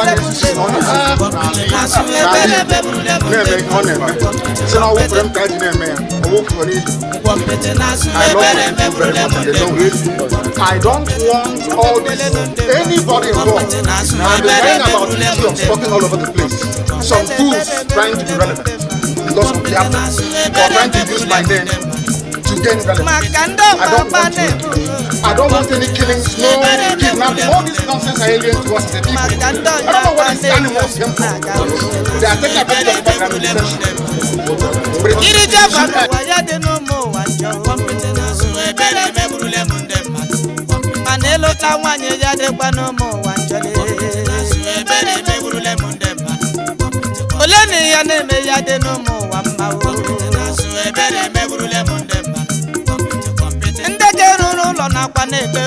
A na-esisi na ọ na-esi n'ala Igbo na-eme ihe ọ na-eme, si na ọwụfere m ka ji na-eme ya, ọwụfere ilu. I love my people very much and they know it. I don't want all this, anybody involved. I'm hearing about idiots talking all over the place. Some fools trying to be relevant because of their or trying to use my name to gain relevance. Maka ndị I don't ọgbakpa want to. na-ebu. I don't want any killings, no kidnapping. All this nonsense are alien to us as a people. Maka ndị I don't know where ọgbakpa these animals came from. na-aga. They are taking advantage of the fact that I'm in detention. But it Iri ji afa n'ụwa ya dị n'ụmụ ụwa njọ, mana ịlụta nwaanyị ya dịkwa n'ụmụ ụwa njọ. Ole na ihe na-eme ya dị n'ụmụ ụwa mma o. Ndị ga-eruru ụlọ nakwa na-ebe.